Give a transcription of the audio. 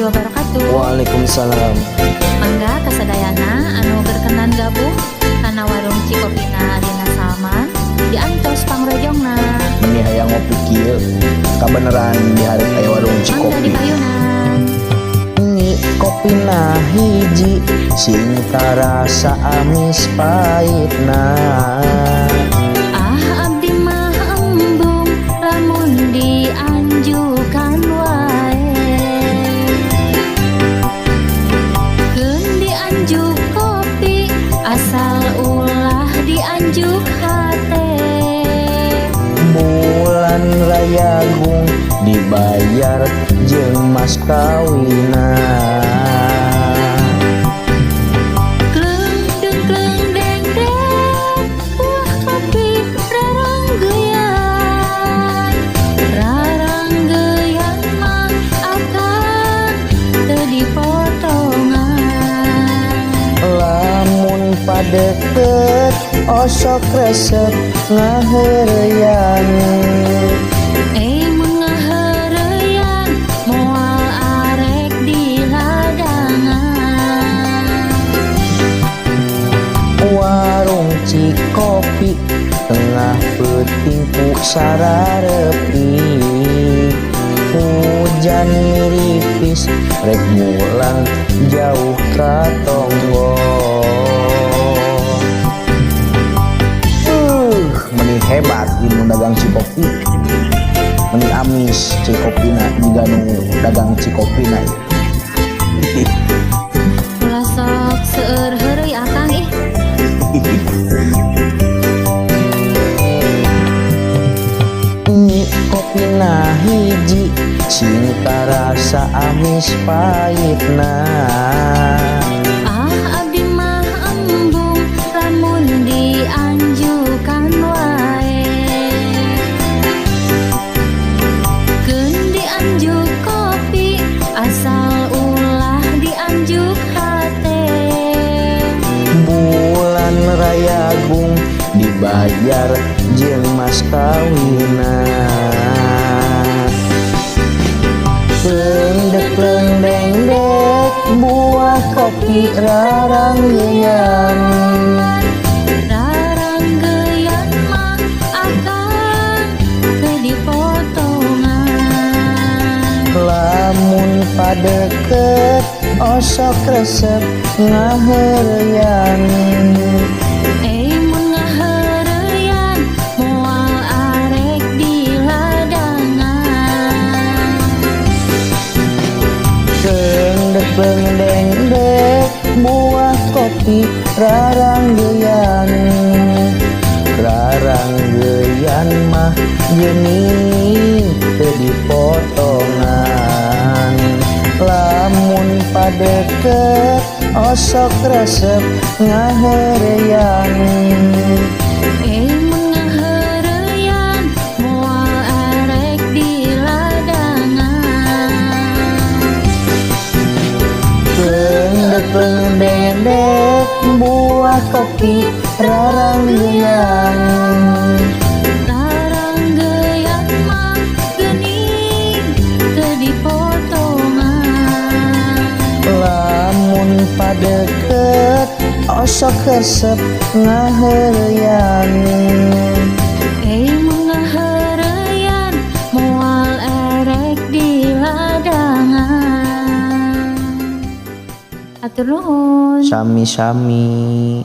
Wabarakatuh. Waalaikumsalam. Mangga kasadayana anu berkenan gabung kana Warung Cikopina Rina Salman, diantos pangrojongna. Meni hayang ngopi kieu, kabeneran di hareup aya Warung Mangga Cikopi. Dipayunan. Nyi, kopina hiji, sing tarasa amis pahitna. Ah, abdi mah embung lamun dianjukan wae. Keun dianjuk kopi, asal ulah dianjuk hate. Bulan Rayagung dibayar jeung mas kawina. Kleng deng kleng deng deng, buah kopi raranggeyan. Raranggeyan mah akang teu dipotongan. Lamun padeket osok resep ngaheureyan. Eh, mun ngaheureyan moal arek di ladangan. Warung Cikopi tengah peuting ku sararepi, hujan miripis rek mulang jauh ka tonggo. Meni hebat nu dagang Cikopi, meni amis Cikopina jiga nu dagang Cikopina. Ulah sok seueur heureuy, akang, ih. Nyi, kopina hiji, sing tarasa amis pahitna. Ah, abdi mah embung lamun dianjukan wae. Keun dianjuk kopi, asal ulah dianjuk hate. Bulan Rayagung dibayar jeung mas kawina. Lengdek lengdeng dek, buah kopi raranggeyan. Raranggeyan mah akang teu dipotongan. Lamun padeket osok resep ngaheureyan. Eh, mun ngaheureyan moal arek di ladangan. Lengdek lengdeng dek, buah kopi raranggeyan. Raranggeyan mah geuning teu dipotongan. Lamun padeket osok resep ngaheureyan. Eh, mun ngaheureyan moal arek di ladangan. Lengdek lengdeng dek, buah kopi raranggeyan. Raranggeyan mah geuning teu dipotongan. Lamun padeket osok resep ngaheureyan. Eh, mun ngaheureyan moal erek di ladangan. Hatur nuhun. Sami-sami.